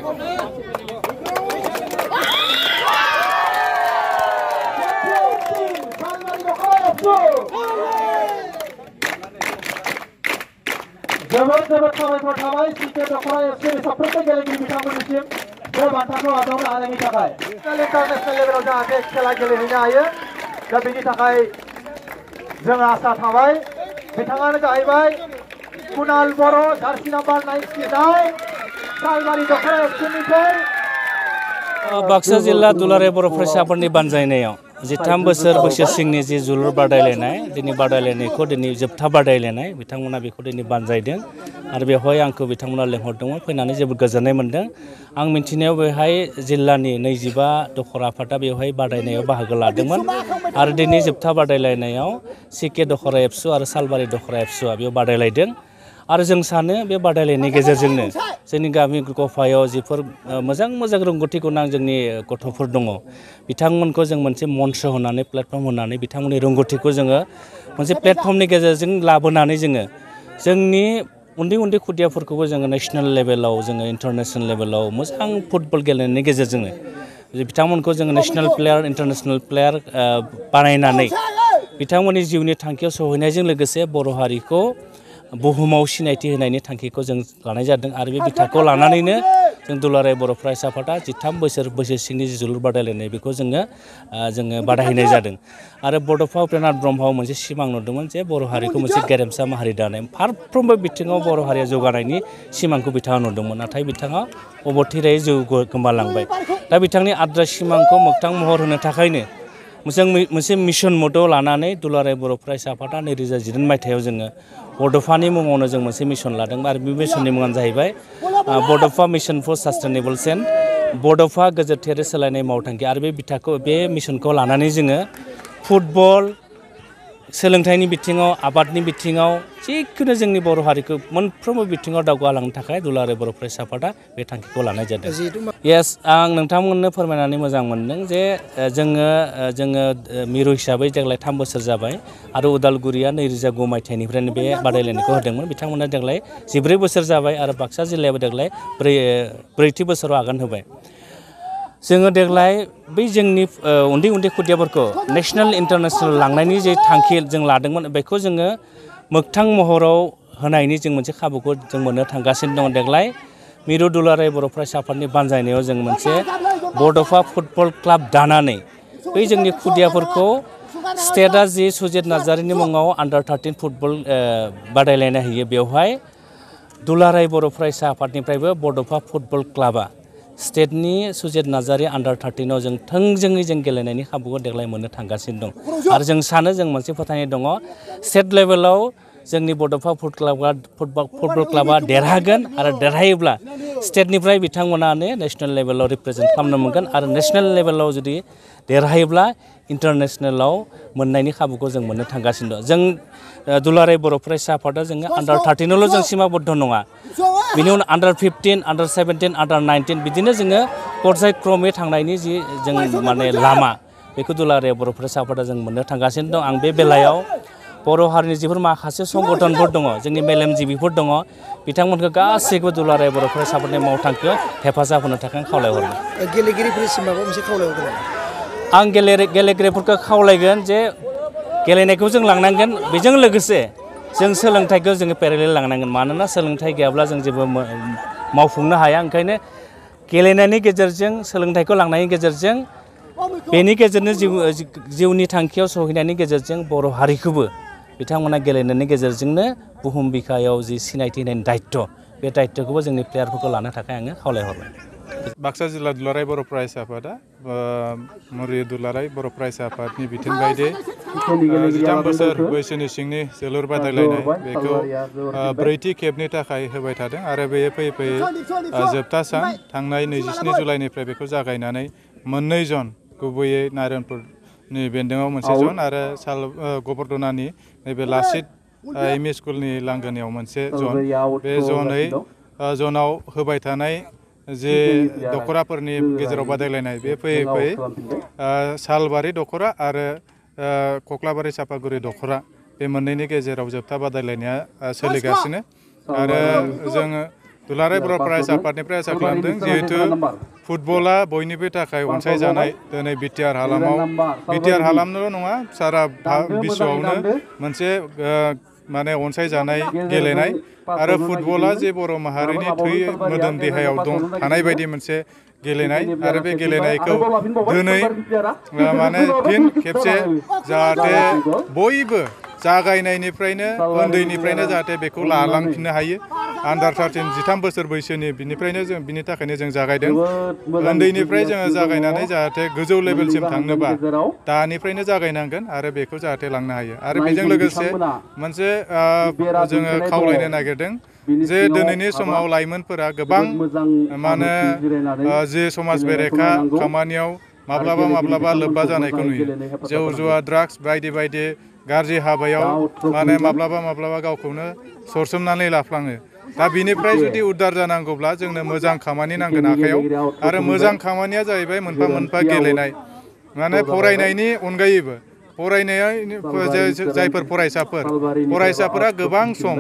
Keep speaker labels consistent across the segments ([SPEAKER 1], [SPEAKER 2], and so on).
[SPEAKER 1] जोबोद साबायखर थाबाय सिके दखरा एफसि साफ्रोमबो गेलेगिरि बिथांमोननिसिम बे बान्थाखौ आजावनो हानायनि थाखाय इन्टारनेशनेल लेभेलाव जाहाथे खेला गेलेहैनो हायो दा बेनि थाखाय जों आसा थाबाय बिथाङानो जाहैबाय कुनाल बर' जार्सि नाम्बार 99 सालबारि दखरा एफसिनिफ्राय
[SPEAKER 2] बाक्सा जिल्ला दुलाराय बर' फरायसाफोरनि बानजायनायाव 13 बोसोर बैसो सिंनि जि जोलुर बादायलायनाय दिनै बादायलायनायखौ दिनै जोबथा बादायलायनाय बिथांमोना बेखौ दिनै बानजायदों आरो बेवहाय आंखौ बिथांमोना लेंहरदोंमोन फैनानै जोबोद गोजोननाय मोनदों आं मिथिनायाव बेवहाय जिल्लानि 25 दखरा आफादा बेवहाय बादायनायाव बाहागो लादोंमोन आरो दिनै जोबथा बादायलायनायाव सिके दखरा एफसु आरो सालबारि दखरा एफसुआ बेयाव बादायलायदों आरो जों सानो बे बादायलायनायनि गेजेरजोंनो जोंनि गामि गफायाव जिफोर मोजां रोंगौथि गोनां जोंनि गथ'फोर दङ बिथांमोनखौ जों मोनसे मन्च होनानै प्लेटफर्म होनानै बिथांमोननि रोंगौथिखौ जोङो मोनसे प्लेटफर्मनि गेजेरजों लाबोनानै जोङो जोंनि उन्दै खुदियाफोरखौबो जोङो नेशनेल लेभेलाव जोङो इन्टारनेशनेल लेभेलाव मोजां फुटबल गेलेनायनि गेजेरजोंनो बिथांमोनखौ जोङो नेशनेल प्लेयार इन्टारनेशनेल प्लेयार बानायनानै बिथांमोननि जिउनि थांखियाव सहैनायजों लोगोसे बर' हारिखौ बुहुमाव सिनायथि होनायनि थांखिखौ जों लानाय जादों आरो बे बिथाखौ लानानैनो जों दुलाराय बर' फरायसा आफादा 13 बोसोर बैसो सिंनि जोलुर बादायलायनाय बेखौ जोङो बादायहैनाय जादों आरो बड'फा उपेन्द्रनाथ ब्रह्मआ मोनसे सिमां नुदोंमोन जे बर' हारिखौ मोनसे गेरेमसा माहारि दानाय फारफ्रोमबो बिथिङाव बर' हारिया जौगानायनि सिमांखौ बिथाङा नुदोंमोन नाथाय बिथाङा अबथिरायै गोमालांबाय दा बिथांनि आद्रा सिमांखौ मोगथां महर होनो थाखायनो जों मोनसे मिशन मदआव लानानै दुलाराय बर' फरायसा आफादा 2019 मायथाइयाव जोङो बड'फानि मुङावनो जों मोनसे मिशन लादों आरो बे मिशननि मुङानो जाहैबाय बड'फा मिशन फर सास्टेनेबल चेन्ज बड'फा गोजोरथायारि सोलायनाय मावथांखि आरो बे मिशनखौ लानानै जोङो फुटबल सोलोंथाइनि बिथिङाव आबादनि बिथिङाव जिखुनु जोंनि बर' हारिखौ मोनफ्रोमबो बिथिङाव दावगालांनो थाखाय दुलाराय बर' फरायसा आफादा बे थांखिखौ लानाय जादों येस आं नोंथांमोननो फोरमायनानै मोजां मोनदों जे जोङो मिरु हिसाबै देग्लाय 3 बोसोर जाबाय आरो उदालगुरिया 2009 मायथाइनिफ्रायनो बे बादायलायनायखौ होदोंमोन बिथांमोना देग्लाय 14 बोसोर जाबाय आरो बाक्सा जिल्लायाबो देग्लाय ब्रैथि बोसोराव आगान होबाय जोङो देग्लाय बै जोंनि उन्दै खुदियाफोरखौ नेशनेल इन्टारनेशनेल लांनायनि जे थांखि जों लादोंमोन बेखौ जोङो मोगथां महराव होनायनि जों मोनसे खाबुखौ जों मोननो थांगासिनो दङ देग्लाय मिरु दुलाराय बर' फरायसा आफादनि बानजायनायाव जों मोनसे बड'फा फुटबल क्लाब दानानै बै जोंनि खुदियाफोरखौ स्टेटआ जि सुजित नार्जारिनि मुङाव आन्डार 13 फुटबल बादायलायनाय होयो बेवहाय दुलाराय बर' फरायसा आफादनिफ्रायबो बड'फा फुटबल क्लाबा स्टेटनि सुजित नार्जारि आन्डार 13आव जों थोंजोङै जों गेलेनायनि खाबुखौ देग्लाय मोननो थांगासिनो दं आरो जों सानो जों मोनसे फोथायनाय दङ स्टेट लेभेलाव जोंनि बड'फा फुटबल क्लाबा देरहागोन आरो देरहायोब्ला स्टेटनिफ्राय बिथांमोनानो नेशनेल लेभेलाव रिप्रेजेन्ट खालामनो मोनगोन आरो नेशनेल लेभेलाव जुदि देरहायोब्ला इन्टारनेशनेलाव मोननायनि खाबुखौ जों मोननो थांगासिनो दं जों दुलाराय बर' फरायसा आफादा जोङो आन्डार 13आवल' जों सिमाबद्ध नङा बिनि उनाव आन्डार 15 आन्डार 17 आन्डार 19 बिदिनो जोङो पर्यायक्रमै थांनायनि जि जों माने लामा बेखौ दुलाराय बर' फरायसा आफादा जों मोननो थांगासिनो दं आं बे बेलायाव बर' हारिनि जिफोर माखासे संगठनफोर दङ जोंनि मेलेमजिबिफोर दङ बिथांमोनखौ गासैखौबो दुलाराय बर' फरायसा आफादनि मावथांखियाव हेफाजाब होनो थाखाय आं खावलायहरगोन
[SPEAKER 3] गेलेगिरिफोरनिसिम माबा मोनसे खावलायहरगोन
[SPEAKER 2] आं गेलेगिरिफोरखौ खावलायगोन जे गेलेनायखौ जों लांनांगोन बेजों लोगोसे जों सोलोंथाइखौ जोङो पेरेलेल लांनांगोन मानोना सोलोंथाइ गैयाब्ला जों जेबो मावफुंनो हाया ओंखायनो गेलेनायनि गेजेरजों सोलोंथाइखौ लांनायनि गेजेरजों बेनि गेजेरजों जिउनि थांखियाव सहैनायनि गेजेरजों बर' हारिखौबो बिथांमोना गेलेनायनि गेजेरजोंनो बुहुम बिखायाव जि सिनायथि होनायनि दायित्व बे दायित्वखौबो जोंनि प्लेयारफोरखौ लानो थाखाय आङो खावलायहरबाय
[SPEAKER 4] बाक्सा जिल्ला दुलाराय बर' फरायसा आफादा मरि दुलाराय बर' फरायसा आफादनि बिथोन बायदियै 13 बोसोर बैसोनि सिंनि जोलुर बादायलायनाय बेखौ ब्रैथि खेबनि थाखाय होबाय थादों आरो बेयो फैयै जोबथा सान थांनाय 27 जुलाइनिफ्राय बेखौ जागायनानै मोननै जन गुबैयै नारायणपुरनि बेन्दोङाव मोनसे जन आरो गबर्धनानि नैबे लासित एम इ स्कुलनि लांगोनायाव मोनसे जन बे जनाव होबाय थानाय जे दखराफोरनि गेजेराव बादायलायनाय बे फैयै सालबारि दखरा आरो कक्लाबारि चापागुरि दखरा बे मोननैनि गेजेराव जोबथा बादायलायनाया सोलिगासिनो आरो जोङो दुलाराय बर' फरायसा आफादनिफ्राय आसा खालामदों जिहेतु फुटबला बयनिबो थाखाय अनसायजानाय दिनै बिटिआर हालामाव बिटिआर हालामल' नङा सारा बिश्वआवनो मोनसे माने अनसायजानाय गेलेनाय आरो फुटबला जे बर' माहारिनि थै मोदोम देहायाव दं थानाय बायदि मोनसे गेलेनाय आरो बे गेलेनायखौ दिनै माने फिन खेबसे जाहाथे बयबो जागायनायनिफ्रायनो उन्दैनिफ्रायनो जाहाथे बेखौ लालांफिननो हायो आन्डार 13 13 बोसोर बैसोनि बिनि थाखायनो जों जागायदों उन्दैनिफ्राय जोङो जागायनानै जाहाथे गोजौ लेभेलसिम थांनोबा दानिफ्रायनो जागायनांगोन आरो बेखौ जाहाथे लांनो हायो आरो बेजों लोगोसे मोनसे जोङो खावलायनो नागिरदों जे दिनैनि समाव लाइमोनफोरा गोबां माने जे समाज बेरेखा खामानियाव माब्लाबा लोब्बा जानायखौ नुयो जौ जुवा ड्राग्स बायदि बायदि गाज्रि हाबायाव माने माब्लाबा गावखौनो सरसोमनानै लाफ्लाङो दा बिनिफ्राय जुदि उद्धार जानांगौब्ला जोंनो मोजां खामानि नांगोन आखायाव आरो मोजां खामानिया जाहैबाय मोनफा मोनफा गेलेनाय माने फरायनायनि अनगायैबो फरायनाया जायफोर फरायसाफोरा गोबां सम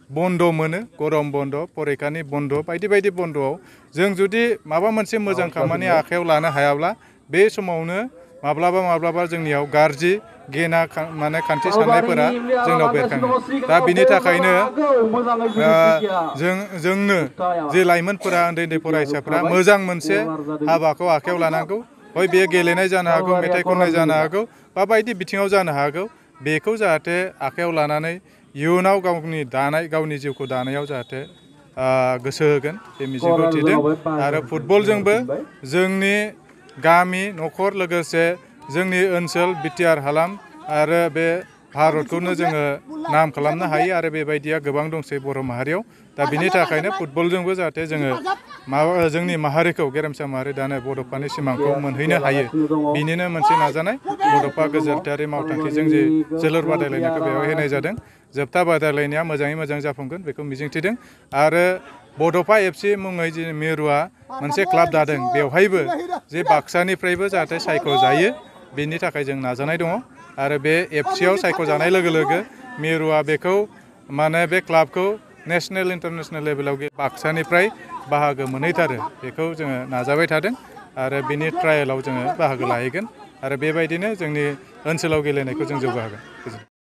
[SPEAKER 4] बन्द मोनो गरम बन्द फरिखानि बन्द बायदि बायदि बन्दआव जों जुदि माबा मोनसे मोजां खामानि आखायाव लानो हायाब्ला बे समावनो माब्लाबा जोंनियाव गाज्रि गेना माने खान्थि साननायफोरा जोंनाव बेरखाङो दा बिनि थाखायनो जोंनो जे लाइमोनफोरा उन्दै फरायसाफोरा मोजां मोनसे हाबाखौ आखायाव लानांगौ हय बे गेलेनाय जानो हागौ मेथाइ खननाय जानो हागौ बा बायदि बिथिङाव जानो हागौ बेखौ जाहाथे आखायाव लानानै इयुनाव गावनि जिउखौ दानायाव जाहाथे गोसो होगोन बे मिजिंखौ थिदों आरो फुटबलजोंबो जोंनि गामि न'खर लोगोसे जोंनि ओनसोल बिटिआर हालाम आरो बे भारतखौनो जोङो नाम खालामनो हायो आरो बेबायदिया गोबां दंसै बर' माहारियाव दा बिनि थाखायनो फुटबलजोंबो जाहाथे जोङो जोंनि माहारिखौ गेरेमसा माहारि दानो बड'फानि सिमांखौ मोनहैनो हायो बिनिनो मोनसे नाजानाय बड'फा गोजोनथायारि मावथांखिजों जे जोलुर बादायलायनायखौ बेवहाय होनाय जादों जोबथा बादायलायनाया मोजाङै मोजां जाफुंगोन बेखौ मिजिंथिदों आरो बड'फा एफसि मुङै जे मिरुआ मोनसे क्लाब दादों बेवहायबो जे बाक्सानिफ्रायबो जाहाथे सायख'जायो बेनि थाखाय जों नाजानाय दङ आरो बे एफसिआव सायख'जानाय लोगो लोगो मिरुआ बेखौ माने बे क्लाबखौ नेसनेल इन्टारनेसनेल लेभेलाव बाक्सानिफ्राय बाहागो मोनहैथारो बेखौ जोङो नाजाबाय थादों आरो बिनि ट्रायेलाव जोङो बाहागो लाहैगोन आरो बेबायदिनो जोंनि ओनसोलाव गेलेनायखौ जों जौगाहोगोन।